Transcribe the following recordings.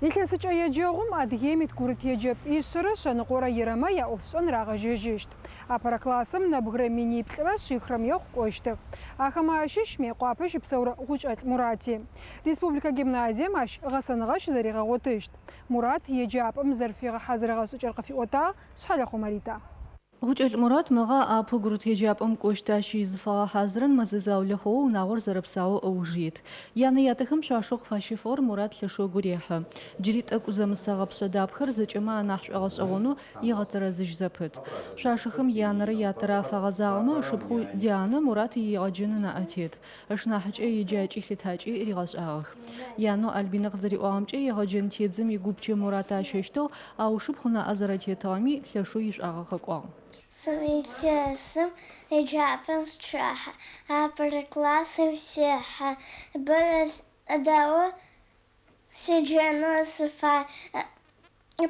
Илъэсыкӏэ еджэгъум Адыгеим ит гурыт еджэпӏишъэрэ шъэныкъорэ ирэмэ яӏофшӏэн рагъэжьэжьыщт. Апэрэ классым нэбгырэ миниплӏырэ шъихрэм ехъу кӏощтых. Ахэмэ ащыщ Мыекъуапэ щыпсэурэ Гъукӏэлӏ Мурати. Республикэ гимназием ащ гъэсэныгъэ щызэригъэгъотыщт. Мурат еджапӏэм зызэрыфигъэхьазырыгъэ шӏыкӏэр къыфиӏотагъ Шъхьэлэхъо Марита. Гъукӏэлӏ Мурат мыгъэ апэу гурыт еджапӏэм кӏощт. Ащ изыфэгъэхьазырын мэзэ заулэ хъугъэу унагъор зэрэпсаоу ыуж ит. Янэ-ятэхэм шъуашэу къыфащэфыгъэр Мурат лъэшэу ыгу рехьы. Джыри тӏэкӏу зэмысэгъэ пшъэдапхэр зэкӏэмэ анахь шӏогъэшӏэгъонэу егъэтэрэзыжь зэпыт. Шъуашэхэм янэрэ ятэрэ афагъэзагъэмэ, ышыпхъоу Дианэ Мурат иегъэджэн ынаӏэ тет. Ышнахьыкӏэ еджакӏи лъытакӏи ригъэшӏагъэх. Янэу Альбинэ къызэриӏуагъэмкӏэ, егъэджэн тедзэм игупчэ Мурат ащэщтыгъ, ау ышыпхъу ынаӏэ зэрэтетыгъэми лъэшэу ишӏуагъэ къэкӏуагъ. Сэ мы илъэсым еджапӏэм сычӏэхьэ, апэрэ классым сехьэ, бэрэ дэгъоу седжэнэу сыфай.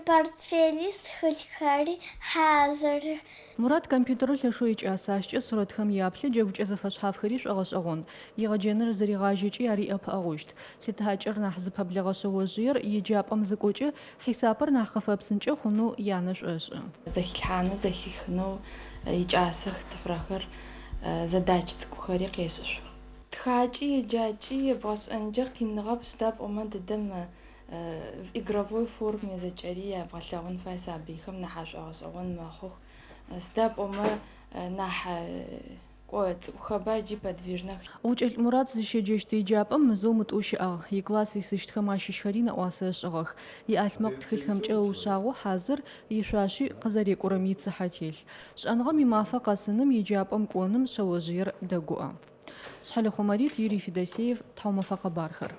Портфели тхылъхэри хьазырых. Мурат компьютерыр лъэшэу икӏас, ащкӏэ сурэтхэм яплъы, джэгукӏэ зэфэшъхьафхэри шӏогъэшӏэгъон. Егъэджэныр зыригъажьэкӏи ар иӏэпыӏэгъущт. Лъытакӏэр нахь зыпэблэгъэ шъэожъыер еджапӏэм зыкӏокӏэ, хьисапыр нахь къыфэпсынкӏэ хъунэу янэ шӏошӏы. Зэхилъхьанэу, зэхихынэу икӏасэх цифрэхэр, задач цӏыкӏухэри къешӏышъух. Тхакӏи еджакӏи ебгъэшӏэнкӏэ къиныгъэп, сыда пӏомэ дэдэм в игровой форме зэкӏэри ябгъэлъэгъун фай сабыйхэм нахь ашӏогъэшӏэгъон мэхъух. Сыда пӏомэ нахь кӏо цӏыкӏухэба ыкӏи подвижнэх. Гъукӏэлӏ Мурат зыщеджэщт еджапӏэм мызэу мытӏоу щыӏагъ. Икласс исыщтхэм ащыщхэри нэӏуасэ ышӏыгъэх. Иӏалъмэкъ тхылъхэмкӏэ ыушъагъэу хьазыр, ишъуаши къызэрекӏурэм ицыхьэ телъ. Шӏэныгъэм имафэ къэсыным, еджапӏэм кӏоным шъэожъыер дэгуӏэ. Шъхьэлэхъо Марит, Юрий Федосеев, Тхьаумэфэ къэбархэр.